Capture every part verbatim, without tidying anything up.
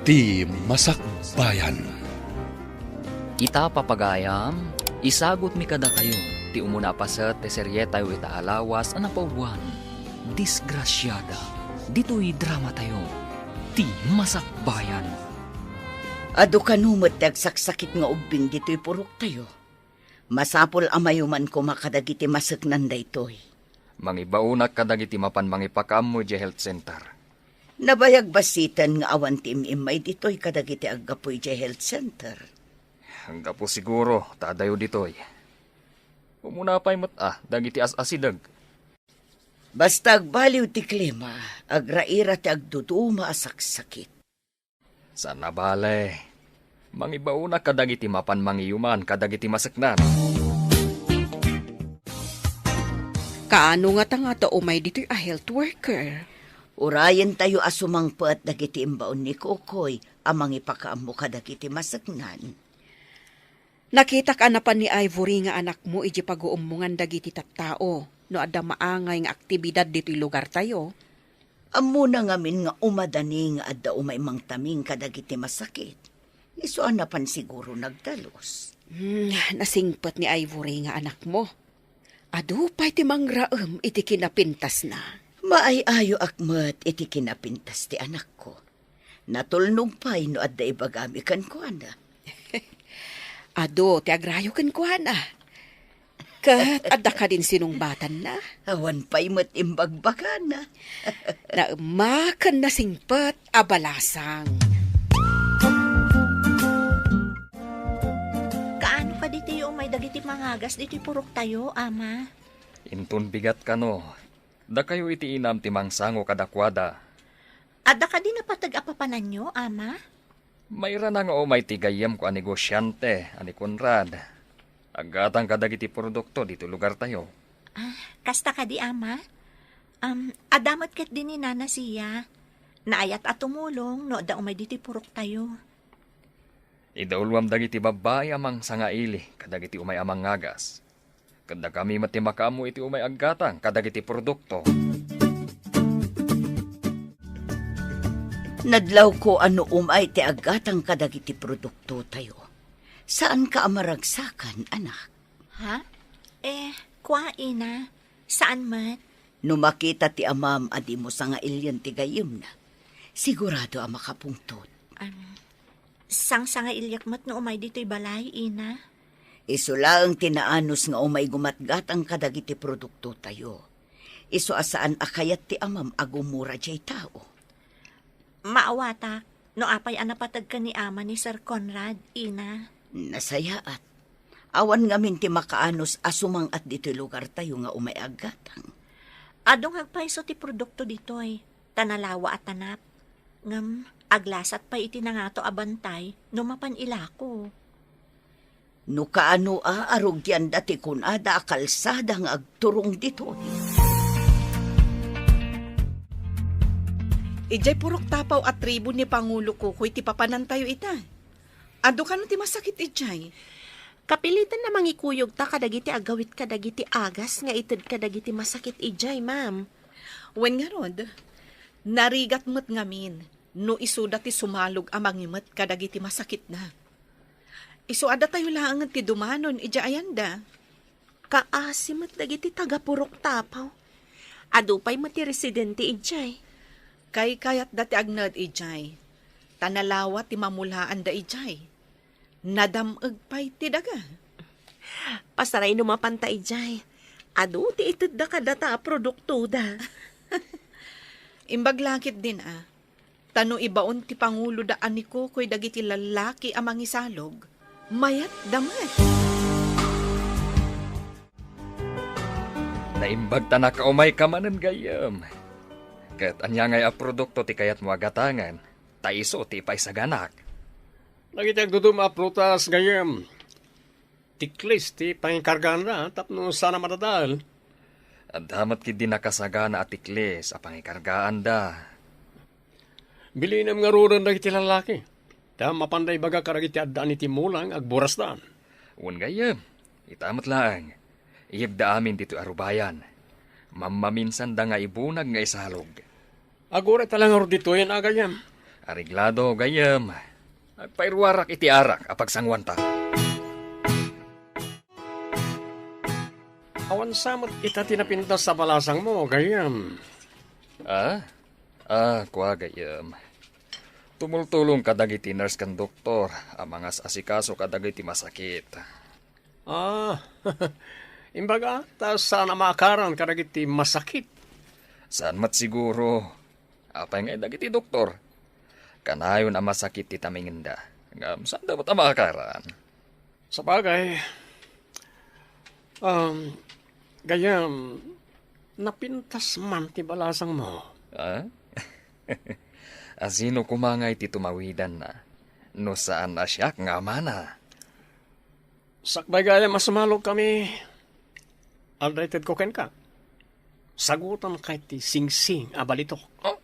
Ti Masakbayan. Ita, papagayam, isagutmi kadakayo ti umuna a paset ti serietayo ita a lawas a napauluan, Disgrasiada. Ditoy dramatayo, Ti Masakbayan. Adu kano met ti agsaksakit nga ubbing ditoy puroktayo. Masapul a mayuman koma kadagiti maseknan daytoy. Mangibaonak kadagiti mapan mangipakaammo idiay health center. Nabayag bassiten nga awan ti im-immay ditoy kadagiti aggapu idiay health center. Anggapu siguro ta adayo ditoy. Umuna pay met a dagiti as-asideg. Basta agbaliw ti klima, agraira ti agduduma a saksakit. Saan a bale, mangibaonak kadagiti mapan mangiyuman kadagiti maseknan. Kaano ngata nga adda umay ditoy a health worker? Urayentayo a sumangpet dagiti imbaon ni Kokoy a mangipakaammo kadagiti maseknan. Nakitak a napan ni Ivory nga anakmo idiay paguummongan dagiti tattao no adda maangay nga aktibidad ditoy lugartayo. Ammona ngamin nga umadani nga adda umay mangtaming kadagiti masakit. Isu a napan siguro nagdalus. Hmm, nasingpet ni Ivory nga anakmo. Adu pay ti mangraem iti kinapintasna. Maay-ayoak met iti kinapintas ti anakko. Natulnog pay no adda ibagami kenkuana. Adu ti agrayo kenkuana. Ket adda kadin sinungbatanna? Awan pay met imbagbagana. Naemma ken nasingpet a balasang. Kaano kaditayo umay dagiti mangagas ditoy puroktayo, Ama? Inton bigat kano, dakayo iti inam ti mangsango kadakuada. Adda kadi napateg a papananyo, Ama? Mairana nga umay ti gayyemko a negosiante a ni Conrad. Aggatang kadagiti produkto ditoy lugartayo. Ah, kasta kadi, Ama? Um, adda met ketdi ni Nana Sia. Naayat a tumulong no adda umay ditoy puroktayo. Idauluam dagiti babbai a mangsangaili kadagiti umay a mangagas. Ket dakami met ti makaammo iti umay aggatang kadagiti produkto. Nadlawko a no umay ti aggatang kadagiti produktotayo. Saanka a maragsakan, anak? Ha? Eh, kua, ina. Saan met? No makita ti amam a dimo sangailien ti gayyemna, sigurado a makapungtot. Am, sangsangailiak met no umay ditoy balay, ina. Isu laeng ti naanus nga umay gumatgatang kadagiti produktotayo. Isu a saan a kayat ti amam a gumura diay tao. Maawatak no apay a napateg ken ni ama ni Sir Conrad, ina. Nasayaat. Awan ngamin ti makaanus a sumang-at ditoy lugartayo nga umay aggatang. Adu nga agpayso ti produkto ditoy, ta nalawa a tanap. Ngem aglasat pay iti nangato a bantay no mapan ilako. No kaano a, arugianda ti kunada a kalsada nga agturong ditoy. Idiay Purok Tapaw a tribu ni Pangulo Kukoy ti papanantayo ita. Adu kano ti masakit idiay? Kapilitan a mangikuyogta kadagiti aggawit kadagiti agas nga ited kadagiti masakit idiay, ma'am. Wen ngarud, narigat met ngamin no isuda ti sumalog a mangimet kadagiti masakitna. Isu a datayo laengen ti dumanon idiay ayanda. Kaasi met dagiti taga-Purok Tapaw. Adu pay met ti residente idiay. Kaykayatda ti agnaed idiay, ta nalawa ti mamulaanda idiay. Nadam-eg pay ti daga. Pasaray no mapanta idiay. Adu ti itedda kadata a produktoda. Imbag la ketdin a, ta no ibaon ti panguloda a ni Kukoy dagiti lallaki a mangisalog, mayatda met. Naimbag ta nakaumay ka manen, gayyem. Ket ania ngay a produkto ti kayatmo a gatangen, ta isu ti ipaisaganak? Dagiti agduduma a prutas, gayyem. Tiklis ti pangikargaanda tapno saan a madadael. Adda met ketdi nakasagana a tiklis a pangikargaanda. Bilinem ngaruden dagiti lallaki, ta mapanda ibaga kadagiti addaan iti mula nga agburasdan. Wen gayyem, ita met laeng, iyegda amin ditoy a rubayan. Mammaminsanda nga ibunag nga isalog. Agurayta la ngarud ditoyen a gayyem. Areglado, gayyem. Agpairuarak iti arak a pagsanguanta. Awan sa met ita ti napintas a balasangmo, gayyem. Ah? Ah, kua, gayyem. Tumultulong kadagiti nurse ken doktor a mangas-asikaso kadagiti masakit. Ah, imbaga, ta saan a maakaran kadagiti masakit? Saan met siguro. Apay ngay dagiti doktor? Kanayon a masakit ti tamingenda. Ngem saan da met a maakaran? Sabagay, um, gayyem, napintas man ti balasangmo. Ah? A sino koma ngay ti tumawidanna? No saan a siak nga amana. Sakbay gayyem a sumalog kami, aldaw itedko kenka. Sagutan kay ti singsing a balitok. Oh,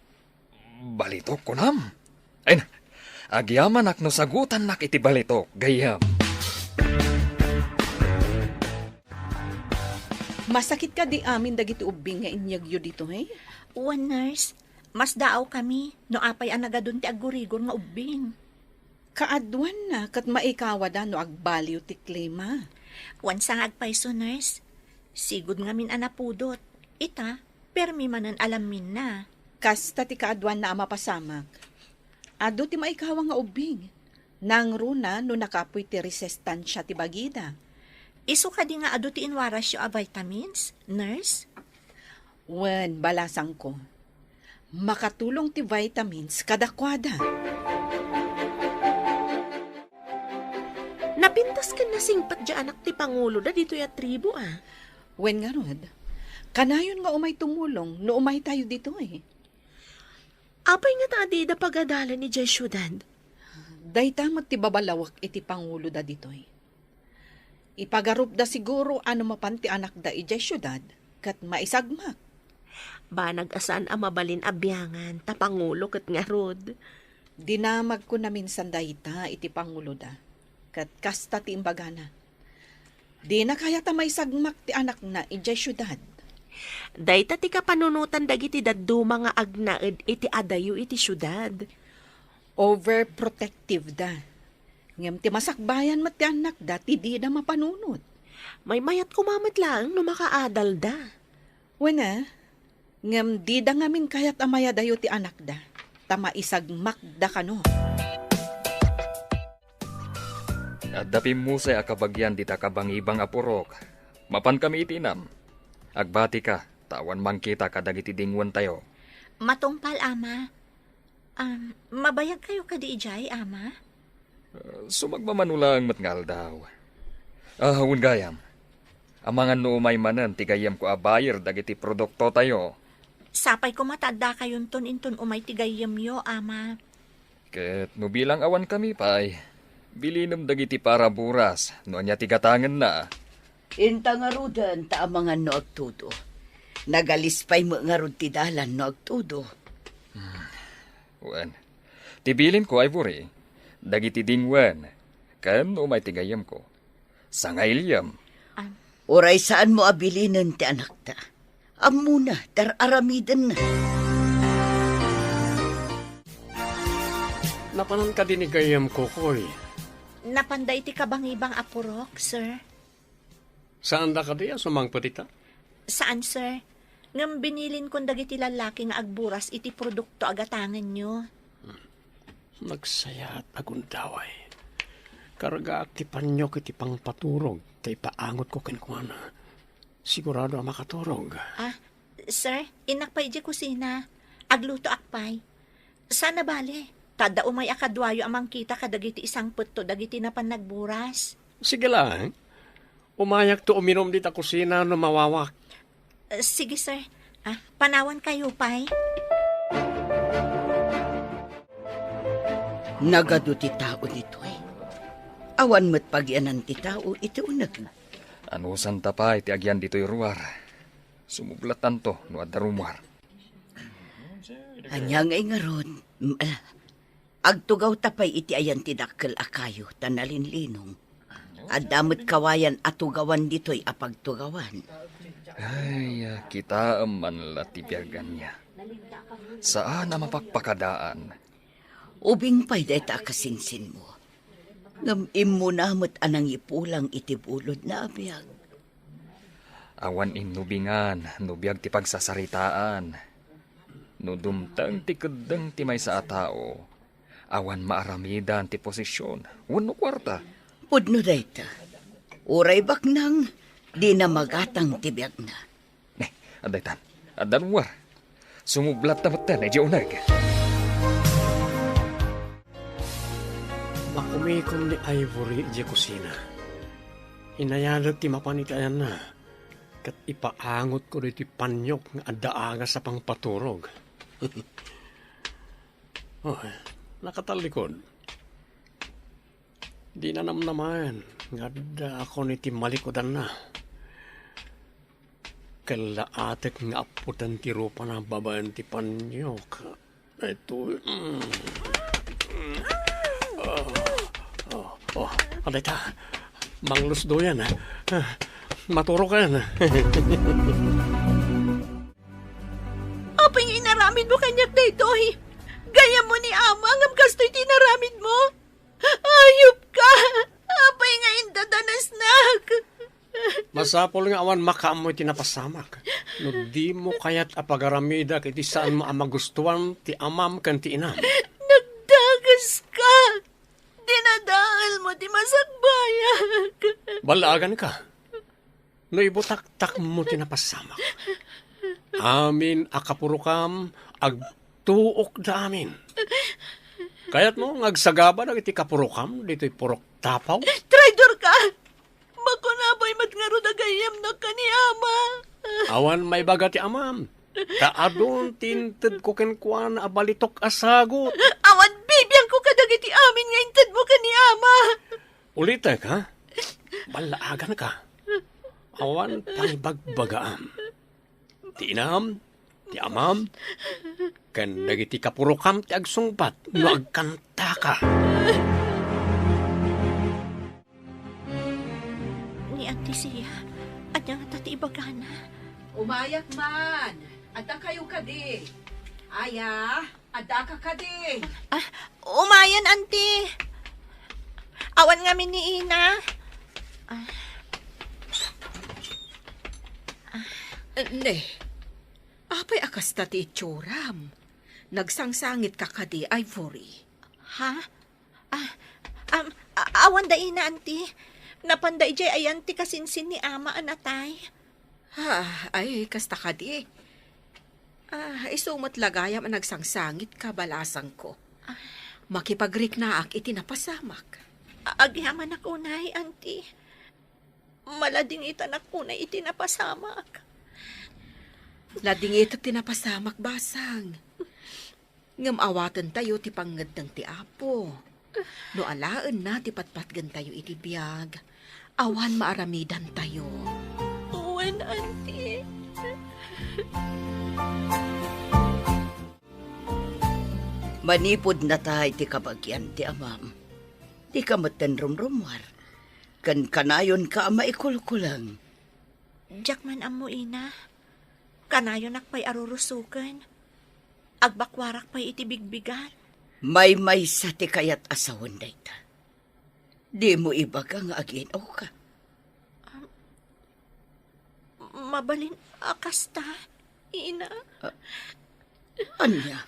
balitok, kunam? Ay na, agyamanak no sagutannak iti balitok, gayyem. Masakit kadi amin dagiti ubbing nga inyegyo ditoy? Wen, nurse, masdaaw kami no apay a nagadun ti aggurigor nga ubbing. Kaaduanna ket maikawada no agbaliw ti klima. Wen sa nga agpayso, nurse. Sigud ngamin a napudot. Ita, permi manen a lamminna. Kasta ti kaaduanna a mapasamak. Adu ti maikawa nga ubbing. Nangruna no nakapoy ti resistansia ti bagida. Isu kadi nga adu ti inwarasyo a vitamins, nurse? Wen, balasangko. Makatulong ti vitamins kadakuada. Napintas ken nasingpet diay anak ti panguloda ditoy a tribu, a. Wen ngarud, kanayon nga umay tumulong no umaytayo ditoy. Apay ngata a dida pagadalan idiay siudad? Dayta met ti babalawek iti panguloda ditoy. Ipagarupda siguro a no mapan ti anakda idiay siudad ket maisagmak. Banag a saan a mabalin a biangan ta pangulo ket ngarud. Dinamagko naminsan dayta iti panguloda, ket kasta ti imbagana. Dina kayat a maisagmak ti anakna idiay siudad. Dayta ti kapanunotan dagiti dadduma nga agnaed iti adayo iti siudad. Overprotective da. Ngem ti masakbayan met ti annakda ti dida mapanunot. Maymayat koma met laeng no makaadalda. Wen a, ngem dida ngamin kayat a mayadayo ti anakda, ta maisagmakda kano. Adda pimmusay a kabagian dita kabangibang a purok. Mapankami iti inam. Agbatika, ta awan mangkita kadagiti dingwentayo. Matungpal, Ama. Um, mabayagkayo kadi idiay, Ama? Ah, sumagmamano laeng met nga aldaw. Ah, wen gayam. Amangan no umay manen ti gayyemko a buyer dagiti produktotayo. Sapay koma ta addakayonton inton umay ti gayyemyo, Ama. Ket no bilang awankami pay, bilinem dagiti para buras no ania ti gatangenna. Inta ngaruden ta amangan no agtudo. Nagalis pay met ngarud ti dalan no agtudo. Hmm. Wen, ti bilinko, Ivory, dagiti dingwen, ken umay ti gayyemko. Sangailiem. Am- Uray saanmo a bilinen ti anakta. Ammona, ti ar-aramidenna. Napanan kadi ni gayyemko, Koy? Napanda iti kabangibang a purok, sir. Saanda kadi a sumangpet ita? Saan, sir. Ngem binilinkon dagiti lallaki nga agburas iti produkto a gatangenyo. Hmm. Nagsayat a gundaway. Kargaak ti paniok iti pangpaturog ta ipaangotko kenkuana. Sigurado a makaturog. Ah, sir, innak pay idiay kusina. Aglutoak pay. Saan a bale, ta adda umay a kaduayo a mangkita kadagiti isangpetto dagiti napan nagburas. Sige laeng. Umayakto uminum dita kusina no mawawak. Eh, sige, sir. Ah, panawankayo pay. Nagadu ti tao ditoy. Awan met pagianan ti tao iti uneg. Anusanta pay ti agian ditoy ruar. Sumublattanto no adda rummuar. Ania ngay ngarud? Mm, ah, agtugawta pay iti ayan ti dakkel a kayo ta nalinlinong. Adda met kawayan a tugawan ditoy a pagtugawan. Ay, ah, kitaem man la ti biag ania. Saan a mapakpakadaan. Ubing pay dayta a kasinsinmo. Ngem immuna met a nangipulang iti bulodna a biag. Awan innubingan no biag ti pagsasaritaan. No dumteng ti keddeng ti maysa a tao, awan maaramidan ti posisyon wenno kuarta. Pudno dayta. Uray baknang, dina magatang ti biagna. Ne, adda itan. Adda luar. Sumublatta metten idiay uneg. Makumikom ni Ivory idiay kusina. Inayadek ti mapan iti ayanna, ket ipaangotko ditoy paniok nga adda agas a pangpaturog. Oh, nakatallikod. Dina namnamaen nga addaakon iti malikudanna. Kellaatek nga appoten ti rupana babaen ti paniok. Ito, mm. Oh, oh, oh, adda ita. Manglusdoyan. Ah, maturoken. Apay nga inaramidmo kaniak daytoy? Gayyemmo ni Ama ngem kastoy ti inaramidmo? Ayupka! Apay nga indadanesnak? Masapul nga awan makaammo iti napasamak no dimo kayat a pagaramidak iti saanmo a magustuan ti amam ken ti inam. Nagdagaska! Dinadaelmo ti masakbayak. Ballaaganka. No ibutaktakmo ti napasamak, amin a kapurokam, agtuokda amin. Kayatmo nga agsagaba dagiti kapurokam ditoy purok tapaw? Traidorka! Makuna pay met ngarud a gayyemnak ken ni Ama. Awan maibaga ti amam, ta adun ti intedko kenkuana a balitok a sagut. Awan bibiangko kadagiti amin nga intedmo ken ni Ama. Ulitek, ha? Ballaaganka. Awan pangibagbagaam. Ti inam, ti amam, ken dagiti kapurokam ti agsungbat no agkantaka. Ni Auntie Sia, ania ngata ti ibagana? Umayak man. Adda kayo kadi. Aya, adda ka kadi. Ah, umayen, Auntie. Awan ngamin ni Ina. Ah. Ne, apay a kasta ti itsuram? Nagsangsangit ka kadi, Ivory? Ha? Ah, am, a-, awan da Ina, Auntie. Napan da idiay ayan ti kasinsin ni Ama a natay. Ah, ay, kasta kadi. Ah, isu met la gayam a nagsangsangit ka, balasangko. Ah. Makipagriknaak iti napasamak. A-, agyamanak unay, Auntie. Maladingitanak unay iti napasamak. Ladingitek ti napasamak, basang. Ngem awatentayo ti pangngeddeng ti Apo. No alaenna ti patpatgentayo iti biag, awan maaramidantayo. Wen, Auntie. Manipud natay ti kabagian ti amam, dika metten rumrumuar, ken kanayonka a maikulkuleng. Diak man ammo, Ina. Kanayonak pay a rurusoken. Agbakuarak pay iti bigbigan. Maymaysa ti kayat a sawen dayta. Dimo ibaga nga agin-awka. Mabalin a kasta, Ina. Ah, ania?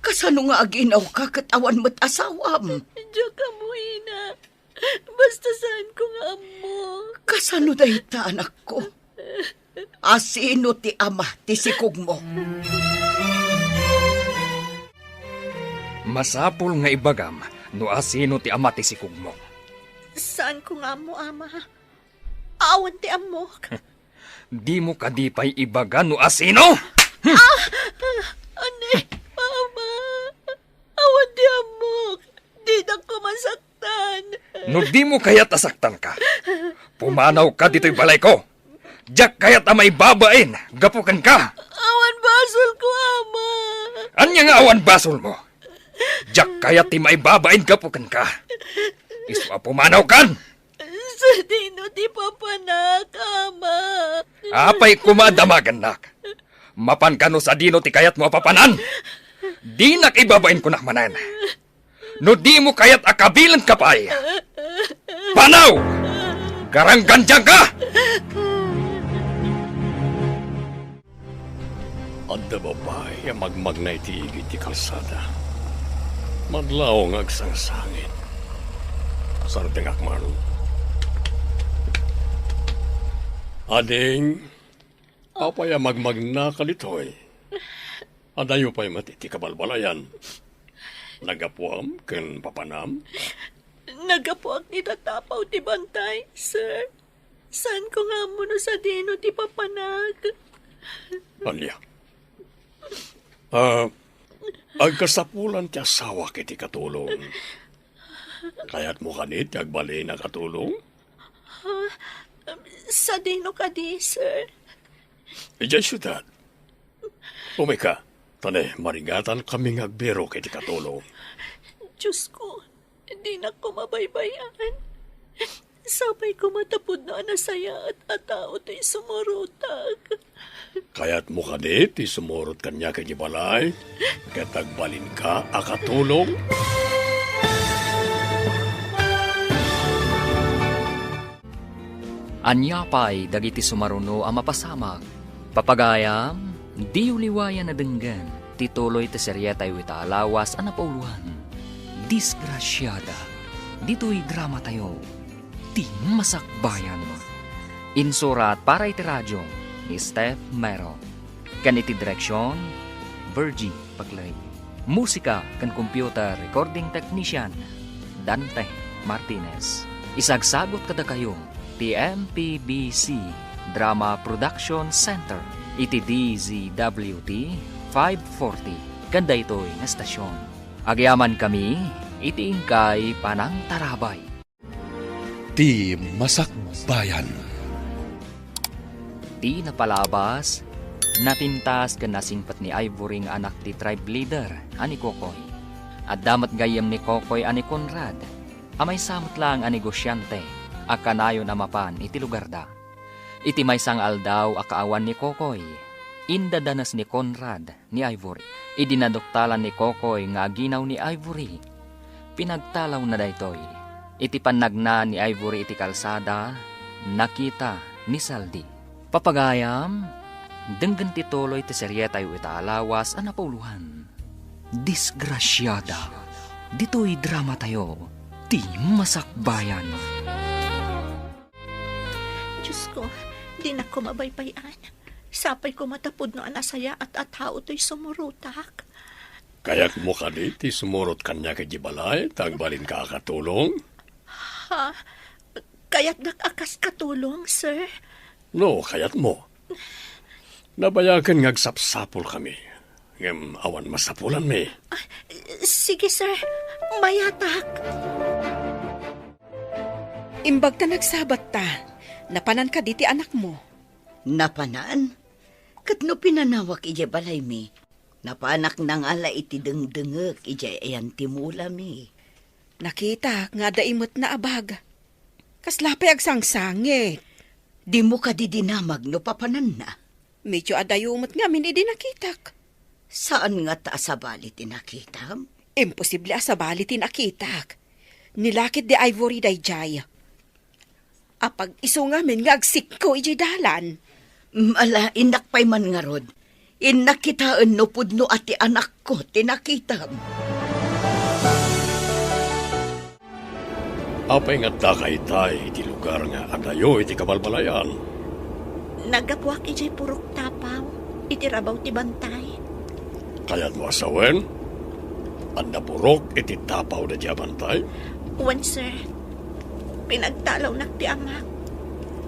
Kasano nga agin-awka ket awan met asawam? Diak ammo, Ina. Basta saanko nga ammo. Kasano dayta, anakko? Asino ti ama ti sikogmo? Masapul nga ibagam no asino ti ama ti sikogmo. Saanko nga ammo, Ama. Awan ti ammok. Dimo kadi pay ibaga no asino? Ah! Ani, Ama? Awan ti ammok. Didak koma saktan. No dimo kayat a saktanka, pumanawka ditoy balayko. Diak kayat a maibabain gapu kenka. Awan basolko, Ama. Ania nga awan basolmo? Diak kayat ti maibabain gapu kenka. Isu a pumanawkan. Sadino ti papanak, Ama? Apay koma a damagennak? Mapanka no sadino ti kayatmo a papanan? Dinak ibabain kunak manen. No dimo kayat a kabilenka pay, panaw! Garanggandianka! Adda babai a magmagna iti igid ti kalsada. Madlaw nga agsangsangit. Sardengak man. Ading, apay a magmagnaka ditoy? Adayo pay met iti kabalbalayan. Nagapuam ken papanam? Nagapuak ti tatapaw ti bantay, sir. Saanko nga ammo no sadino ti papanak. Ania? Ah, agkasapulan ti asawak iti katulong. Kayatmo kadi ti agbalin a katulong? Ha? Sadino kadi, sir? Idiay siudad. Umayka, ta ne, marigatan kami nga agbirok iti katulong. Diyos ko, dinak koma baybay-an. Sapay koma ta pudno a nasayaat a tao toy sumurotak. Kayatmo kadi ti sumurot kaniak iti balay, ket agbalinka a katulong? Ania pay dagiti sumaruno a mapasamak? Papagayam, diyo liwayan a denggen ti tuloy ti serietayo ita a lawas a napauloan, Disgrasiada, ditoy dramatayo, Ti Masakbayan. Insurat para iti radio ni Steph Mero, ken iti direksion, Virgie Paclay. Musika ken computer recording technician, Dante Martinez. Isagsagut kadakayo ti M P B C Drama Production Center iti D Z W T five forty ken daytoy nga estasion. Agyamankami iti inkay panangtarabay. Ti Masakbayan. Ti napalabas, napintas ken nasingpet ni Ivory nga anak ti tribe leader a ni Kokoy. Adda met gayyem ni Kokoy a ni Conrad, a maysa met laeng a negosiante a kanayon a mapan iti lugarda. Iti maysa nga aldaw a kaawan ni Kokoy, indadanes ni Conrad ni Ivory. Idi naduktalan ni Kokoy nga aginaw ni Ivory, pinagtalawna daytoy. Iti pannagna ni Ivory iti kalsada, nakita ni Saldi. Papagayam, denggen ti tuloy ti serietayo ita a lawas a napauloan. Disgrasiada, ditoy dramatayo, Ti Masakbayan. Diyos ko, dinak koma baybay-an. Sapay koma ta pudno a nasayaat a tao toy sumurotak. Kayatmo kadi ti sumurot kaniak iti balay, ta agbalinka a katulong? Ha? Kayatdak a kas katulong, sir? No, kayatmo. Nabayagen nga agsapsapulkami, ngem awan masapulanmi. Ah, sige, sir. Mayatak. Imbag ta nagsabatta, napanan kadi ti anakmo? Napanan? Ket no pinanawak idiay balaymi, napanak nangala iti dengdengek idiay ayan ti mulami. Nakitak nga adda imetna a bag. Kasla pay agsangsangit. Dimo kadi dinamag no papananna? Medyo adayo met ngamin idi nakitak. Saan ngata a sabali ti nakitam? Imposible a sabali ti nakitak. Nilakit di Ivory daydiay. Apag-isu ngamin nga agsikko idiay dalan. Mm, ala, innak pay man ngarud. Innak kitaen no pudno a ti anakko ti nakitam. Apay nga addaka itay iti lugar nga adayo iti kabalbalayan? Naggapuak idiay purok Tapaw, iti rabaw ti bantay. Kayatmo a sawen? Adda purok iti Tapaw daydiay a bantay? Wen, sir. Pinagtalawnak ti amak.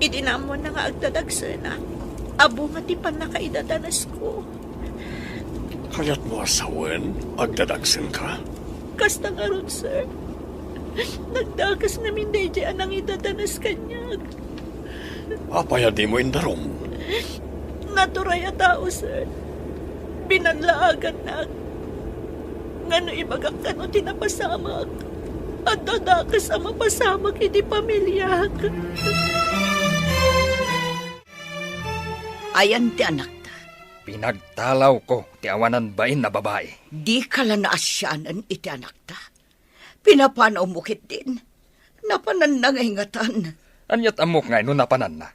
Idi naammoanna nga agdadagsenak, a bunga ti pannakaidadanesko. Kayatmo a sawen, agdadagsenka? Kasta ngarud, sir. Nagdakes ngamin daydiay a nangidadanes kaniak. Apay a dimo indarum? Naturay a tao, sir. Binanlaagannak. Ngano ibagak kano ti napasamak? Adda dakes a mapasamak iti pamiliak. Ayan ti anakta? Pinagtalawko ti awanan bain a babai. Dika la naasianen iti anakta? Pinapanawmo ketdin. Napananna ngay ngatan. Ania't ammok ngay no napananna?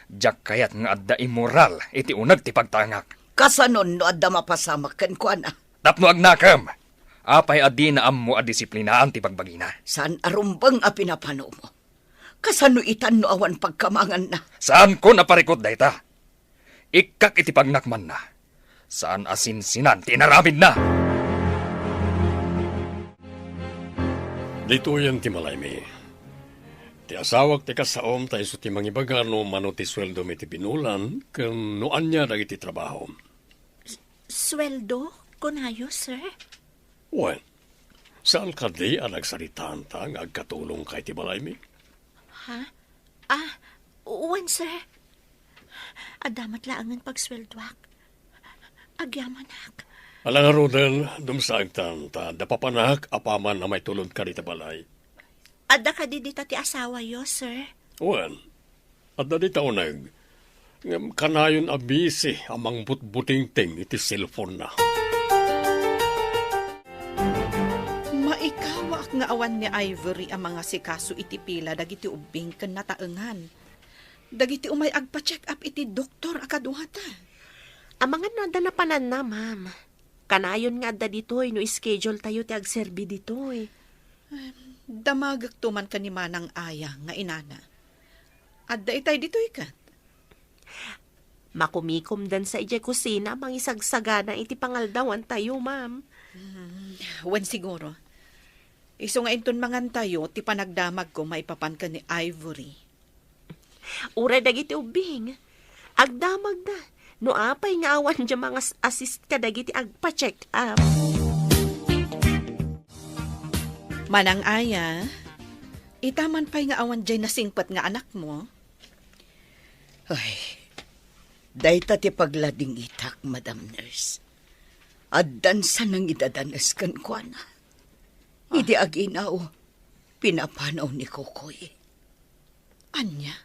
Diak kayat nga adda immoral iti uneg ti pagtangak. Kasano no adda mapasamak kenkuana? Tapno agnakem. Apay a dina ammo a disiplinaan ti bagbagina? Saan a rumbeng a pinapanawmo. Kasano itan no awan pagkamanganna? Saanko a parikut dayta. Ikkak iti pagnak manna. Saan a sinsinan ti inaramidna. Ditoyen ti malaymi. Ti asawak ti kasaom ta isu ti mangibaga no mano ti sueldom iti binulan ken no ania dagiti trabahom. Sueldo? Kunayo, sir? Wen, saan kadi a nagsaritaanta nga agkatulongka iti balaymi? Ha? Ah, wen, sir. Adda met laengen pagsueldoak. Agyamanak. Ala ngaruden, dumsaagtan, ta adda papanak apaman a maitulod kadi ta balay. Adda kadi dita ti asawayo, sir? Wen, adda dita uneg. Ngem kanayon a busy a mangbutbutingting iti cellphone-na. Maikawaak nga awan ni Ivory a mangasikaso iti pila dagiti ubbing ken nataengan. Dagiti umay agpa-check up iti doktor a kaduata. Amangan no adda napananna, ma'am. Kanayon nga adda ditoy no schedule tayo ti agserbi ditoy. Em, damagekto man ken ni Manang Aya nga inana. Adda itay ditoy ket? Makumikomdansa idiay kusina a mangisagsagana iti pangaldawantayo, ma'am. Hmm, wen siguro. Isu nga inton mangantayo ti panagdamagko maipapan ken ni Ivory. Uray dagiti ubbing, agdamagda no apay nga awan diay mangas-assist kadagiti agpa-check up. Manang Aya, ita man pay nga awan diay nasingpet nga anakmo? Ay, dayta ti pagladingitak, Madam Nurse. Addansa nangidadanes kenkuana. Ah. Idi aginaw, pinapanaw ni Kokoy. Ania?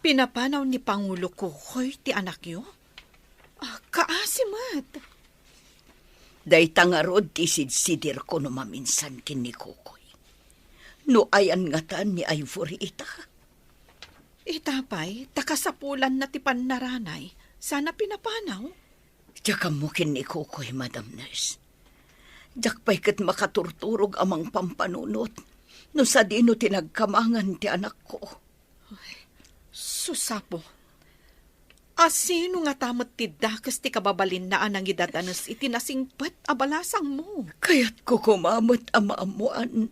Pinapanaw ni Pangulo Kokoy ti anakyo? Ah, kaasi met. Dayta ngarud ti sidsidirko no maminsan ken ni Kokoy. No ayan ngatan ni Ivory ita? Ita pay, ta kasapulanna ti pannaranay, saan a pinapanaw? Diak ammo ken ni Kokoy, Madam Nurse. Diak pay ket makaturturog a mangpampanunot no sadino ti nagkamangan ti anakko. Ay, sus, Apo. Asino ngata met ti dakes ti kababalinna a nangidadanes iti nasingpet a balasangmo? Kayatko koma met a maammoan,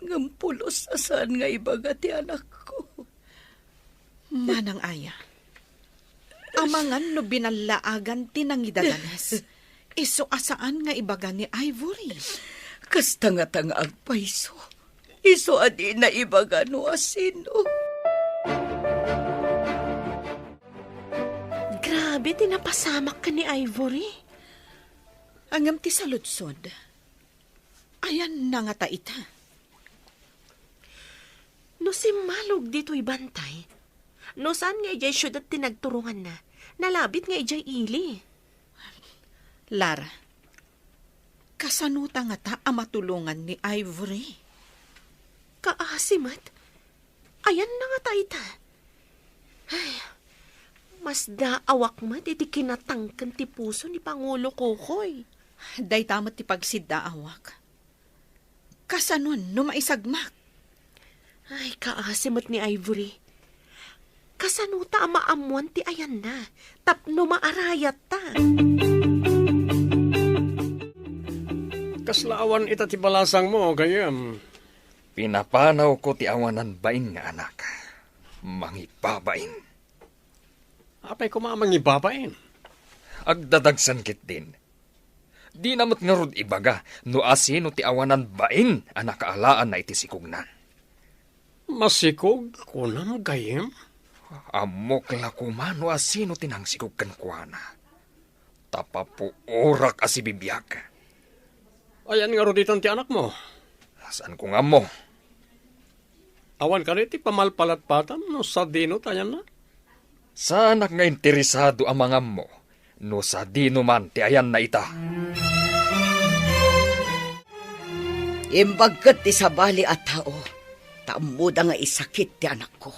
ngem pulos a saan nga ibaga ti anakko. Manang Aya, amangan no binallaagan ti nangidadanes, isu a saan nga ibaga ni Ivory. Kasta ngata nga agpayso, isu a dina ibaga no asino. Grabe ti napasamak ken ni Ivory. Ngem ti saludsod, ayanna ngata ita? No simmalog ditoy bantay, no saan nga idiay siudad ti nagturonganna, nalabit nga idiay ili. Lara, kasanota ngata a matulongan ni Ivory? Kaasi met. Ayanna ngata ita? Ay, masdaawak met iti kinatangken ti puso ni Pangulo Kokoy. Dayta met ti pagsiddaawak. Kasanon no maisagmak? Ay, kaasi met ni Ivory. Kasanota a maammoan ti ayanna tapno maarayatta? Kasla awan ita ti balasangmo, gayyem? Pinapanawko ti awanan bain nga anak. Mangibabain. Apay koma a mangibabain? Agdadagsen ketdin. Dina met ngarud ibaga no asino ti awanan bain a nakaalaanna iti sikogna. Masikog, kunam, gayyem? Ammok la koma no asino ti nangsikog kenkuana. Ta papuorak a sibibiag. Ayan ngarud itan ti anakmo? Saanko nga ammo. Awan kadi ti pamalpalatpatam no sadino ti ayanna? Saanak nga interesado a mangammo no sadino man ti ayanna ita. Imbag ket ti sabali a tao, ta ammoda nga isakit ti anakko.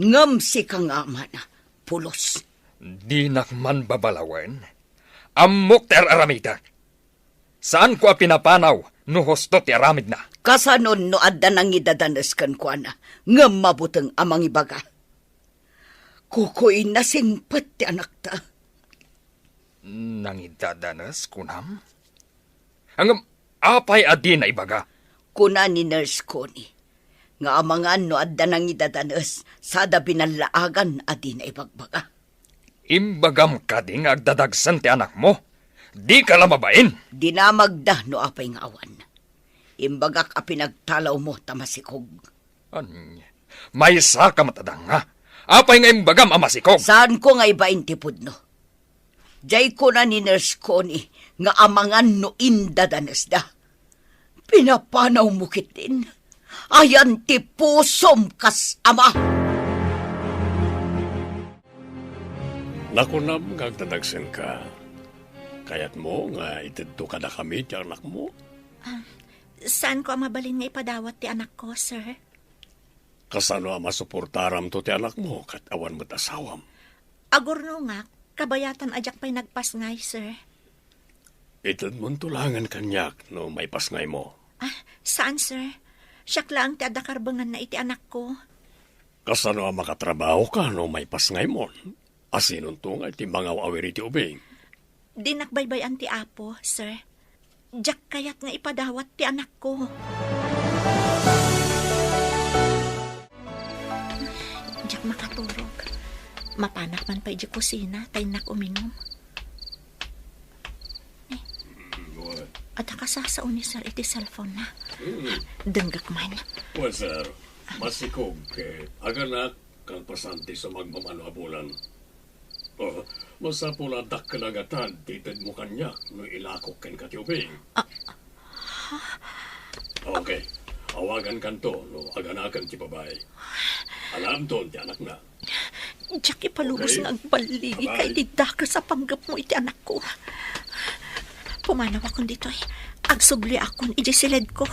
Ngem sika nga amana, pulos. Dinak man babalawen. Ammok ti ar-aramidek. Saanko a pinapanaw no husto ti aramidna. Kasanon no adda nangidadanes kenkuana, ngem mabuteng a mangibaga? Kukuinna singpet ti anakta. Nangidadanes, kunam? Ngem apay a dina ibaga? Kuna ni Nurse Connie nga amangan no adda nangidadanes sada binallaagan a dina ibagbaga. Imbagam kadi nga agdadagsen ti anakmo? Dika la mabain! Dinamagda no apay nga awan. Imbagak a pinagtalawmo ta masikog. Ania? Maysaka met a danga. Apay nga imbagam a masikog? Saanko nga ibain ti pudno. Diay kuna ni Nurse Connie nga amangan no indadanesda. Pinapanawmo ketdin. Ayan ti pusom kas ama. Nakunam nga agdadagsenka. Kayatmo nga itedto kadakami ti anakmo? Ah, saanko a mabalin nga ipadawat ti anakko, sir. Kasano a masuportaramto ti anakmo ket awan met asawam? Agurnongak, kabayatan a diak pay nagpasngay, sir. Itedmonto laengen kaniak no maipasngaymo. Ah, saan, sir. Siak laeng ti adda karbenganna iti anakko. Kasano a makatrabahoka no maipasngaymon? Asinonto nga iti mangaw-awir iti ubing? Dinak baybay-an ti Apo, sir. Diak kayat nga ipadawat ti anakko. Diak makaturog. Mapanak man pay di kusina, ta innak uminum. Eh, adda kasasao ni sir iti cellphone na. Mm. Denggek man. Well, sir, masikog ket aganak kang pasanti sa magmamano a bulan. Oh, masapul a dakkel a gatad ti itedmo kaniak no ilakok kenka ti ubing. Ah, ha? Okay. Awagan kanto no aganakan ti babai. Alamton ti anakna. Diak ipalubos Okay. nga agballigi Bye-bye. Kay ti dakes a panggepmo iti anakko. Pumanawakon ditoy. Agsubliakon iti siledko.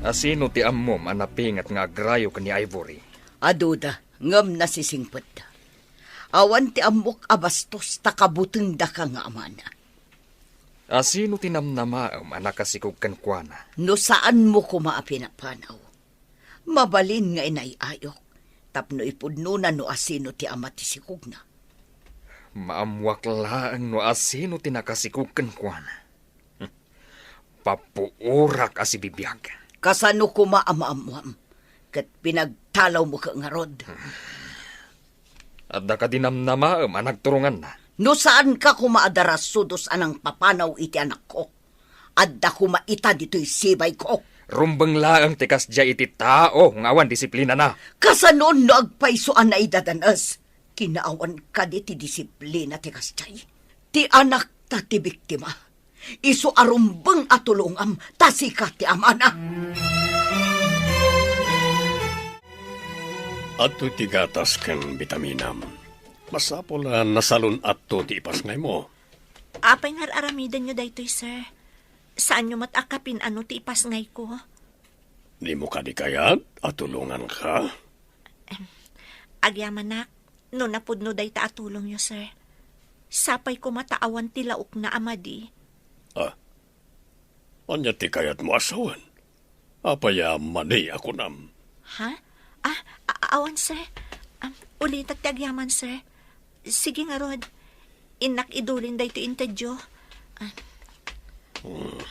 Asino ti ammom a napinget nga agrayo ken ni Ivory? Aduda, ngem nasisingpetda. Awan ti ammok a bastos ta kabutengdaka nga amana. Asino ti namnamaem a nakasikog kenkuana? No saanmo koma a pinapanaw, mabalin nga inay-ayok tapno ipudnona no asino ti ama ti sikogna. Maammuak laeng no asino ti nakasikog kenkuana. Papuorak a sibibiag. Kasano koma a maammuam? Ket pinagtalawmo ket ngarud. Adda kadi namnamaem a nagturonganna? No saanka koma a darasudos a nangpapanaw iti anakko, adda koma ita ditoy sibayko. Rumbeng laeng ti kasdiay iti tao nga awan disiplinana. Kasano no agpayso a naidadanes? Kinaawan kadi ti disiplina ti kasdiay? Ti anakta ti biktima. Isu a rumbeng a tulongam ta sika ti amana. Adtoy ti gatas ken bitaminam. Masapul a nasalun-atto ti ipasngaymo. Apay nga ar-aramidenyo daytoy, sir? Saanyo met a kapin-ano ti ipasngayko? Dimo kadi kayat a tulonganka? Em, agyamanak, no napudno dayta a tulongyo, sir. Sapay koma ta awan ti laokna a madi. Ah, ania ti kayatmo a sawen? Apay a madi a kunam? Ha? Ah, a-, awan, sir. Am, ulitek ti agyaman, sir. Sige ngarud. Innak idulin daytoy intedyo. Ah. Hmm.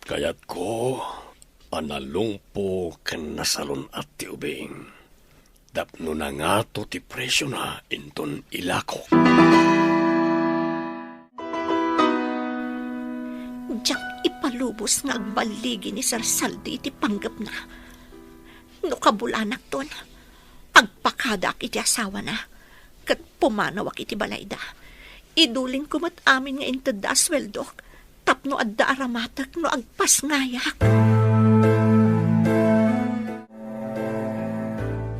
Kayatko a nalungpo ken nasalun-at ti ubing. Tapno nangato ti presiona inton ilakok. Diak ipalubos nga agballigi ni Sir Saldi iti panggepna. No kabulanakton, agpakadaak iti asawana, ket pumanawak iti balayda. Idulinko met amin nga intedda a sueldok tapno adda aramatek no agpasngayak.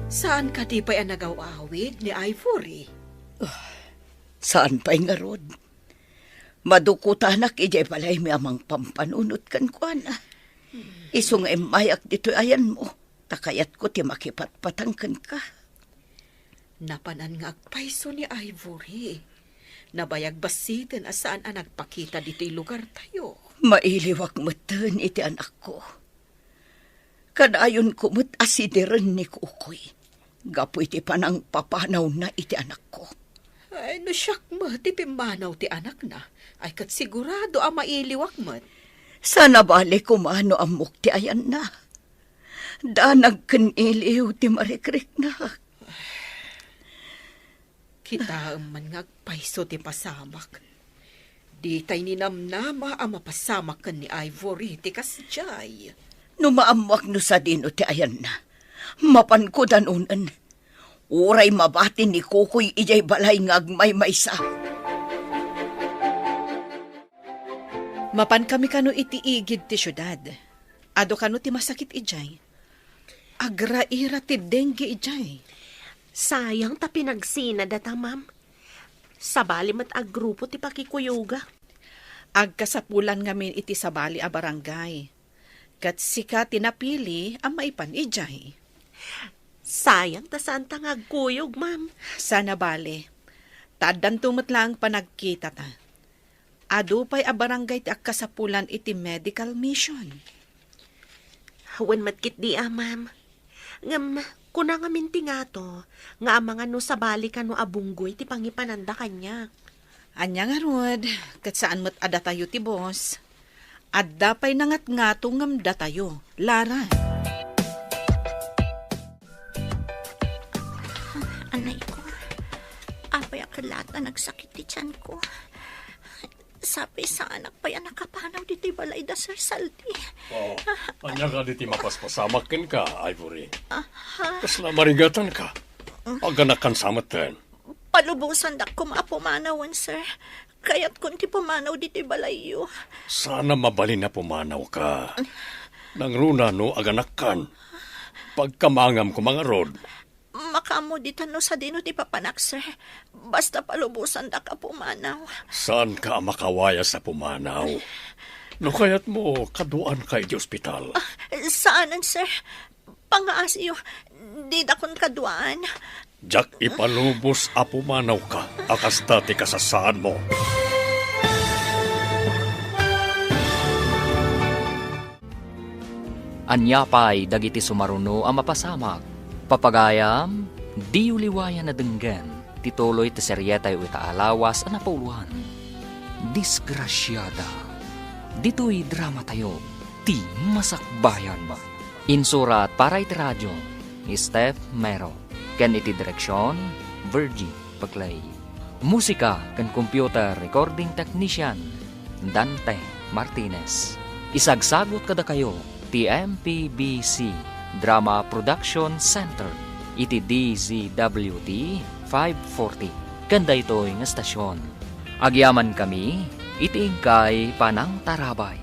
Saan kadi pay a nagaw-awid ni Ivory? Ah, saan pay ngarud? Madukutanak idiay balaymi a mangpampanunot kenkuana. Isu nga immayak ditoy ayanmo, ta kayatko ti makipatpatang kenka. Napanan nga agpayso ni Ivory. Nabayag bassiten a saan a nagpakita ditoy lugartayo. Mailiwak metten iti anakko. Kadayonko met a sidiren ni Kukoy gapu iti panangpapanawna iti anakko. Ay, no siak met ti pimmanaw ti anakna, ay ket sigurado a mailiwak met. Saan a bale koma no ammok ti ayanna. Danag ken iliw ti marikriknak. Kitaem man nga agpayso ti pasamak. Ditay ninamnama a mapasamak ken ni Ivory ti kasdiay. No maammoak no sadino ti ayanna, mapanko danunen. Uray mabati ni Kukoy idiay balay nga agmaymaysa. Mapankami kano iti igid ti siudad. Adu kano ti masakit idiay. Agraira ti dengue idiay. Sayang ta pinagsina data, ma'am. Sabali met a grupo ti pakikuyogak. Agkasapulan ngamin iti sabali a barangay. Ket sika ti napili a maipan idiay. Sayang ta saan ta nga agkuyog, ma'am. Saan a bale. Ta addanto met laeng panagkitata. Adu pay a barangay ti agkasapulan iti medical mission. Wen met ketdi a, ma'am. Ngem kuna ngamin ti ngato nga amangan no sabali kano a bunggoy ti pangipananda kaniak. Ania ngarud, ket saan met a datayo ti boss. Adda pay nangatngato ngem datayo, Lara. Anay ko. Apay a kellat a nagsakit ti tiyan ko. Sapay saanak pay a nakapanaw ditoy balay da Sir Saldi. Oh, ania kadi ti mapaspasamak kenka, Ivory? Aha. Kasla maringatanka? Aganakan sa metten. Palubosandak koma a pumanawen, sir. Kayatkon ti pumanaw ditoy balayyo. Saan a mabalin a pumanawka. Nangruna no aganakkan. Pagkamangam koma ngarud. Makaammo ditan no sadino ti papanak, sir. Basta palubosandak a pumanaw. Saanka a makawayas a pumanaw. No kayatmo, kaduaanka iti ospital. Ah, saanen, sir. Pangngaasiyo, didakon kaduaan. Diak ipalubos a pumanawka a kasta ti kasasaadmo. Ania pay dagiti sumaruno a mapasamak? Papagayam, diyo liwayan a denggen ti tuloy ti serietayo ita a lawas a napauloan, Disgrasiada. Ditoy dramatayo, ti masakbayan. Insurat para iti radio ni Steph Mero, ken iti direksion, Virgie Paclay. Musika ken computer recording technician, Dante Martinez. Isagsagut kadakayo ti M P B C Drama Production Center iti D Z W T five forty ken daytoy nga estasion. Agyamankami iti inkay panangtarabay.